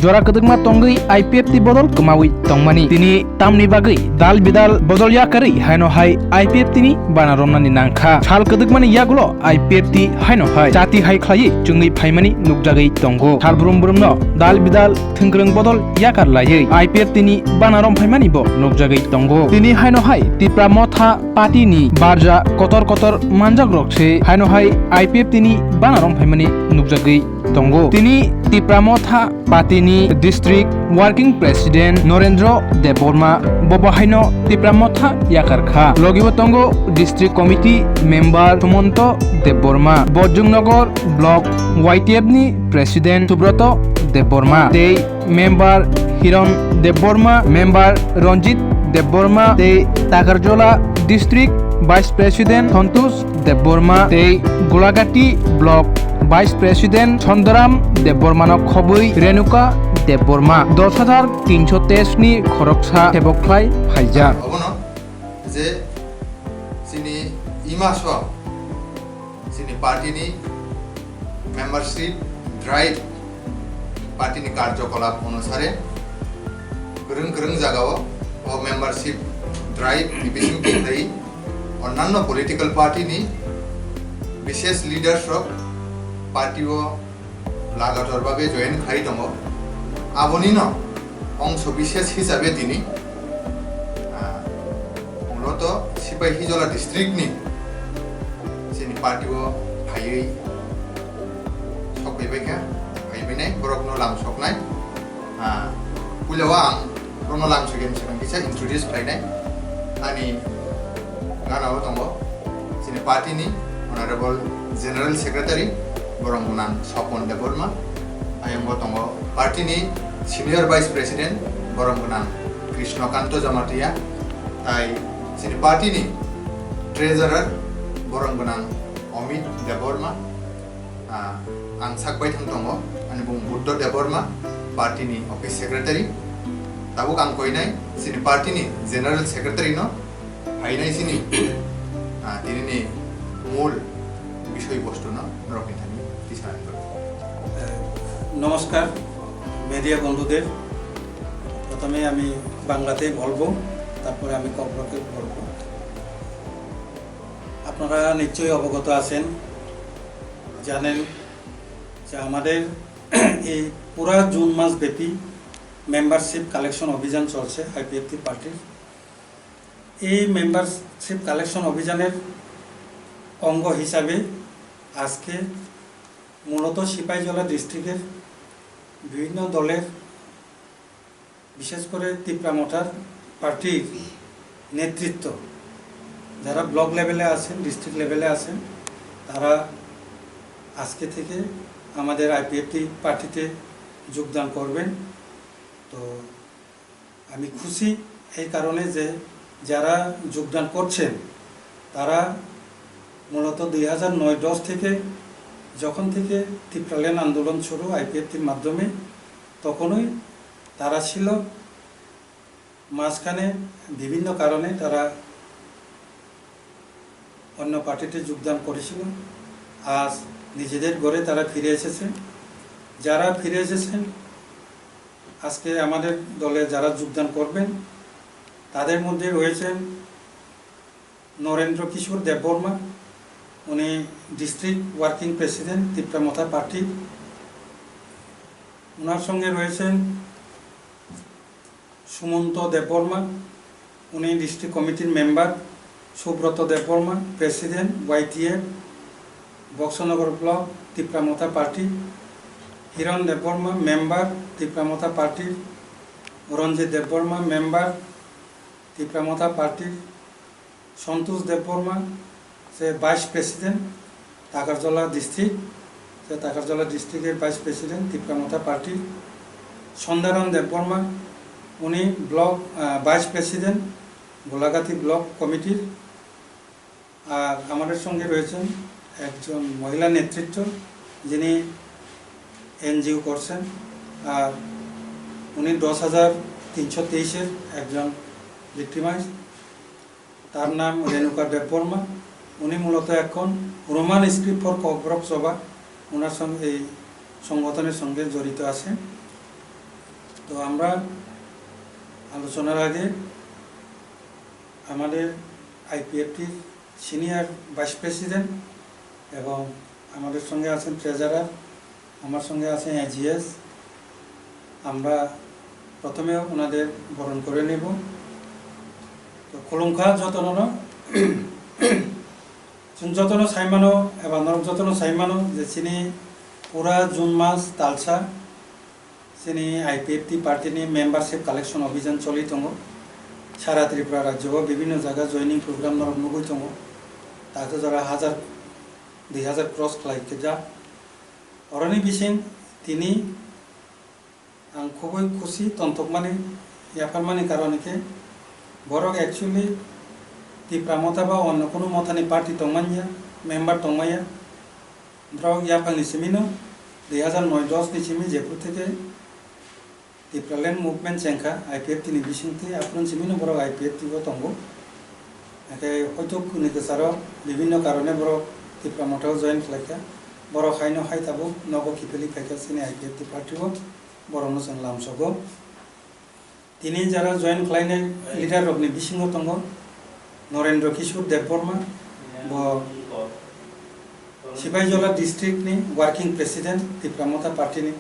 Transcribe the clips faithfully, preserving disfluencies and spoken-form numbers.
Jora kwdwkma tongwi I P F T bodol kwmawi tongmani. Tini tamni bagwi dal bidal bodol yakarwi haino hai I P F T ni bana romnani nangkha. Sal kwdwkmani yagulo I P F T haino hai chati hai khlaiwi chwngwi phaimani nukjagwi tongo. Sal brum brumno dal bidal thwngkwrwng bodol yakar laiwi I P F T ni bana rom phaimani bo nukjagwi tongo. Tini haino hai Tipra Motha Party ni barja kotor kotor manjak rok se haino hai I P F T ni bana rom phaimani nukjagwi tongo. Tini Tipra Motha Party ni District Working President Norendra Debbarma, bobo haino Tipra Motha yakar kha. Logibo tongo District Committee Member Sumonto Debbarma, Bojongnagar Block Y T F ni President Subroto Debbarma, tei Member Hiron Debbarma, Member Ranjit Debbarma, tei Takarjola District Vice President Santosh Debbarma tei Golagati Block Vice President Sondaram Debbarmano khobwi Renuka Debbarma dos hajar tinso teis ni khoroksa sebok khlai phaijak. Obono je chini ima so chini party ni membership drive, party ni karjokolap onusare kwrwng kwrwng jagao o membership drive ni bisingtwi khai onnanno political party ni bishesh leaders rok party o lagator bhabe join khai tongo. Abonino ongso bishesh hisabe tini, ah, muloto Sipai Hijola district ni chini party o phaiwi sok phaibai kha, phaibai nai, borokno lam soknai. Ah, puila o ang borokno lam sokya swkang kisa introduce khlainai. Ani gana o tongo chini party ni Honorable General Secretary, borok gwnang Sopon Debbarma. Ayang bo tongo party ni Senior Vice President, borok gwnang Krishna Kanto Jamatia. Tai chini party ni Treasurer, borok gwnang Amit Debbarma. Ah, ang sak bai thang tongo, ani bung Buddha Debbarma, party ni office secretary. Tabuk ang koinai chini party ni general secretary no, phainai chini, ah, tini ni mul bisoi bostu no norok ni thani tisa nai. নমস্কার মিডিয়া বন্ধুদের। প্রথমে আমি বাংলাতেই বলবো, তারপরে আমি ককবরকে বলবো। আপনারা নিশ্চয়ই অবগত আছেন, জানেন যে আমাদের এই পুরা জুন মাস ব্যাপী মেম্বারশিপ কালেকশন অভিযান চলছে আইপিএফটি পার্টির। এই মেম্বারশিপ কালেকশন অভিযানের অঙ্গ হিসাবে আজকে মূলত সিপাহীজলা ডিস্ট্রিক্টের বিভিন্ন দলের, বিশেষ করে তিপ্রা মথার পার্টির নেতৃত্ব, যারা ব্লক লেভেলে আছেন, ডিস্ট্রিক্ট লেভেলে আছেন, তারা আজকে থেকে আমাদের আইপিএফটি পার্টিতে যোগদান করবেন। তো আমি খুশি এই কারণে যে যারা যোগদান করছেন, তারা মূলত দুই হাজার নয় দশ থেকে, যখন থেকে তিপ্রাল্যান্ড আন্দোলন শুরু আইপিএফটির মাধ্যমে, তখনই তারা ছিল। মাঝখানে বিভিন্ন কারণে তারা অন্য পার্টিতে যোগদান করেছিল। আজ নিজেদের ঘরে তারা ফিরে এসেছে। যারা ফিরে এসেছেন, আজকে আমাদের দলে যারা যোগদান করবেন, তাদের মধ্যে রয়েছেন নরেন্দ্র কিশোর দেববর্মা, উনি ডিস্ট্রিক্ট ওয়ার্কিং প্রেসিডেন্ট তিপ্রা মথা পার্টি। ওনার সঙ্গে রয়েছেন সুমন্ত দেববর্মা, উনি ডিস্ট্রিক্ট কমিটির মেম্বার, সুব্রত দেববর্মা, প্রেসিডেন্ট ওয়াইটিএফ বক্সনগর ব্লক তিপ্রা মথা পার্টি, হিরণ দেববর্মা, মেম্বার তিপ্রা মথা পার্টির, রঞ্জিত দেববর্মা, মেম্বার তিপ্রা মথা পার্টির, সন্তোষ দেববর্মা, সে ভাইস প্রেসিডেন্ট টাকারজলা ডিস্ট্রিক্ট, সে টাকারজলা ডিস্ট্রিক্টের ভাইস প্রেসিডেন্ট তিপ্রা মথা পার্টি, সন্ধ্যারাম দেববর্মা, উনি ব্লক, আহ, ভাইস প্রেসিডেন্ট গোলাঘাটি ব্লক কমিটির। আর আমাদের সঙ্গে রয়েছেন একজন মহিলা নেতৃত্ব, যিনি এনজিও করছেন, আর উনি দশ হাজার তিনশো তেইশের একজন ভিক্টিমাইজ। তার নাম রেণুকা দেববর্মা। উনি মূলত এখন রোমান স্ক্রিপ্ট ফর ককবরক সভা, ওনার সঙ্গে, এই সংগঠনের সঙ্গে জড়িত আছেন। তো আমরা আলোচনার আগে আমাদের আইপিএফটির সিনিয়র ভাইস প্রেসিডেন্ট এবং আমাদের সঙ্গে আছেন ট্রেজারার, আমার সঙ্গে আছেন এজিএস। আমরা প্রথমে ওনাদের বরণ করে নেব। তো খুলুমখা যতননো, chwng jotono saimano eba norok jotono saimano je chini pura June mas talsa chini I P F T party ni membership collection obhijan choli tongo. Sara Tripura rajyo o bibhinno jaga joining program norok nugwi tongo. Takhe jora hajar, dui hajar cross khlai khe ja. Oroni bising tini ang khubui khusi tontokmani, yapharmani karon khe borok actually Tipra Motha ba onno kunu mothani party tongmanya, member tongmaya. Borok yaphangni simino dui hajar noi dos ni simi jephru theke Tipraland movement chengkha I P F T ni bisingtwi, aphuru simino borok I P F T o tongo. Hake hoito kuni kwcharo bibhinno karone borok Tipra Motha o join khlaikha. Borok haino hai tabuk nogo kiphilwi phaikha chini I P F T party o, borokno chwng lamsogo. Tini jara join khlainai leader rokni bisingo tongo Norendra Kishore Debbarma, bo Sipaijola district ni working president Tipra Motha party ni,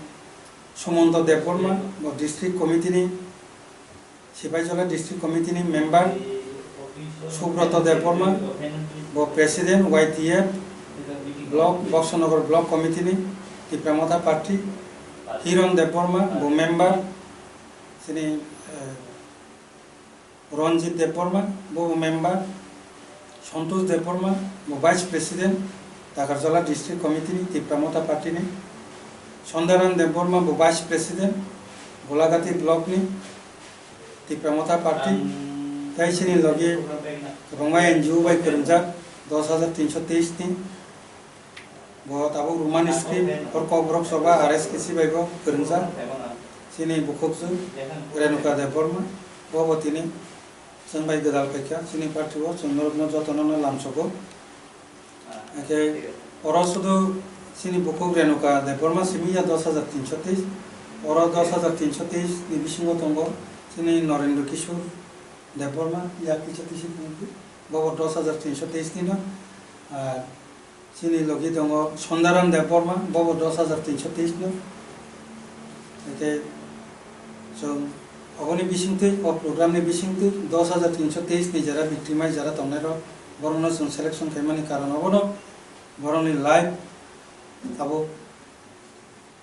Sumonto Debbarma, bo district committee ni, Sipaijola district committee ni member, Subroto Debbarma, bo president Y T F block, Boxonagar block committee ni Tipra Motha party, Hiron Debbarma, bo member, chini, eh, Ranjit Debbarma, bo member, Santosh Debbarma, bo vice president, Takarjala district committee ni Tipra Motha party ni, Sondaran Debbarma, bo vice president, Golagati block ni Tipra Motha party, tei chini logi kwbangma N G O bai kwrwngjak dos hajar tinso teis ni, bo tabuk Roman script, hor Kokborok Soba R S K C bai bo kwrwngjak. Chini bukhukjwk Renuka Debbarma, bo bo tini chwng bai gwdal phaikha, chini party o chwng norokno jotono no lamsogo. Hake oro sudu chini bukhuk Renuka Debbarma simi ya dos hajar tinso teis, oro dos hajar tinso teis ni bisingo tongo chini Norendra Kishore Debbarma, ya kisa tisi bo bo dos hajar tinso teis ni no, ar Chini logi tongo Sondaram Debbarma, bobo dos hajar tinso teis no. Ete chwng oboni bisingtwi, o program ni bisingtwi dos hajar tinso teis ni jara victimize jara tongnai rok, borokno chwng selection khaimani karon obono, borokni life abo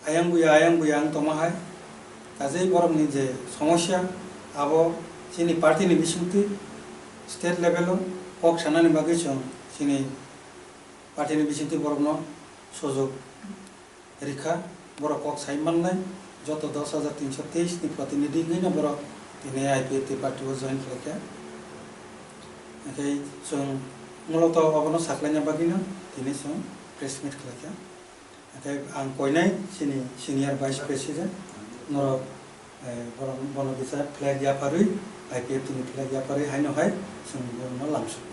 ayang buya, ayang buya wng tongma hai. Kajei borokni je somosya, abo chini party ni bisingtwi state level o kok sanani bagwi chwng chini party ni bisingtwi borokno sujok rikha, borok kok sai mannai, joto dos hajar tinso teis ni protinidhi wngwi no borok tini I P F T party o join khlaikha. Hwnkhe chwng muloto obono saklaina bagwino tini chwng press meet khlaikha. Hwnkhe ang koinai chini senior vice president norok, eh, borok, bono kisa flag yapharwi, I P F T ni flag yapharwi haino hai chwng borokno lamsok.